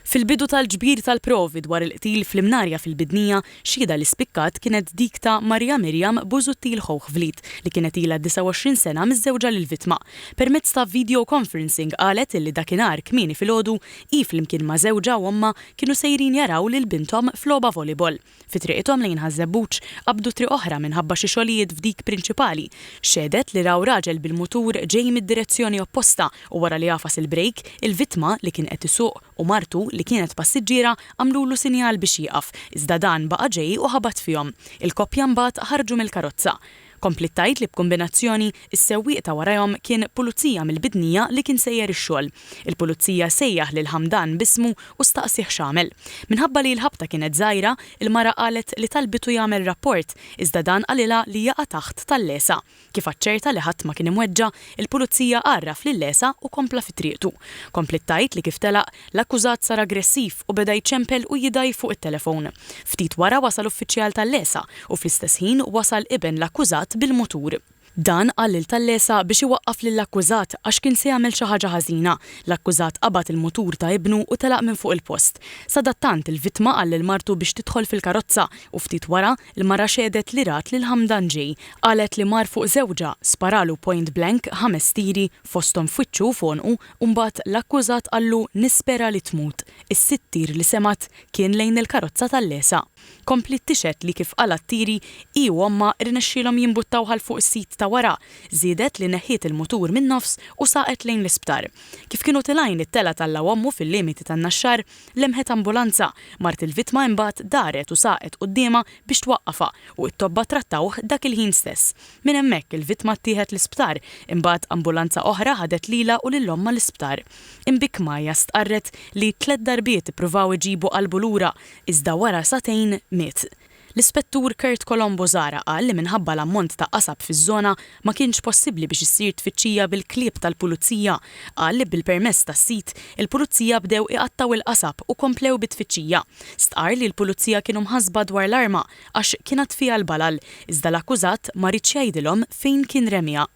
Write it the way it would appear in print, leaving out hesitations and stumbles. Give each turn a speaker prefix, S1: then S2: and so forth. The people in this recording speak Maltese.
S1: Fil-bidu tal-ġbir tal-provi dwar il-qtil fl-Imnarja fil-Bidnija, xhieda li spikkat kienet dik ta' Maria Miriam Busuttil Hoogvliet li kienet ilha 29 sena miżżewġa lill-vittma. Permezz ta' video conferencing qalet illi dakinhar kmieni filgħodu hi flimkien ma' żewġha u ommha kienu sejrin jaraw lil binthom f'logħba volleyball. Fi triqithom lejn Ħaż-Żebbuġ, qabdu triq oħra minħabba xi xogħlijiet f'dik prinċipali. Xehdet li raw raġel bil-mutur ġej mid-direzzjoni opposta u wara li għafas il-brejk, il-vittma, li kien qed isuq, u martu, li kienet passiġġiera, għamlulu sinjal biex jieqaf, iżda dan baqa' ġej u ħabat fihom. Il-koppja mbagħad ħarġu mill-karozza. Kompliet tgħid li b'kumbinazzjoni, is-sewwieq ta' warajhom kien pulizija mill-Bidnija li kien sejjer ix-xogħol. Il-pulizija sejjaħ lil Hamdan b'ismu u staqsieh x'għamel. Minħabba li l-ħabta kienet żgħira, il-mara qalet li talbitu jagħmel rapport, iżda dan qalilha li jaqa' taħt tal-LESA. Kif aċċerta li ħadd ma kien imweġġa', il-pulizija għarraf lil-LESA u kompla fi triqtu. Kompliet tgħid li kif telaq, L-akkużat sar aggressiv u beda jċempel u jidgħi fuq it-telefon. Ftit wara wasal uffiċjal tal-LESA u fl-istess ħin wasal iben l-akkużat bil-mutur. Dan qal lil tal-LESA biex iwaqqaf lill-akkużat għax kien se jagħmel xi ħaġa ħażina. L-akkużat qabad il-mutur ta' ibnu u telaq minn fuq il-post. Sadattant, il-vittma qal lil martu biex tidħol fil-karozza u ftit wara, l-mara xehdet li rat lil Hamdan ġej. Qalet li mar fuq żewġha, sparalu point blank ħames tiri, fosthom f'wiċċu u f'għonqu, U mbagħad l-akkużat qallu nispera li tmut. Is-sitt tir li semgħet kien lejn il-karozza tal-LESA. Kompliet tixhed li kif qala' t-tiri, hi u ommha rnexxielhom jimbuttawha 'l fuq is-sit ta' wara. Żiedet li neħħiet il-mutur min-nofs u saqet lejn l-isptar. Kif kienu tilgħin it-telgħa t'Alla u ommu fil-limiti tan-Naxxar, lemħet ambulanza. Mart il-vittma imbagħad daret u saqet quddiemha biex twaqqafha u t-tobba trattawh dak il-ħin stess. Minn hemmhekk il-vittma ttieħed l-isptar, imbagħad ambulanza oħra ħadet lilha u lil ommha l-isptar. Imbikkma hija stqarret li tlett darbiet ippruvaw iġibu qalbu lura, iżda wara sagħtejn miet. L-Ispettur Kurt Colombo Zahra qal li minħabba l-ammont ta' qasab fiż-żona ma kienx possibbli biex issir tfittxija bil-klieb tal-pulizija. Qal li bil-permess tas-sid, il-pulizija bdew iqattgħu l-qasab u komplew bit-tfittxija. Stqarr li l-pulizija kienu mħassba dwar l-arma għax kien għad fiha l-balal, iżda l-akkużat ma riedx jgħidilhom fejn kien remiha.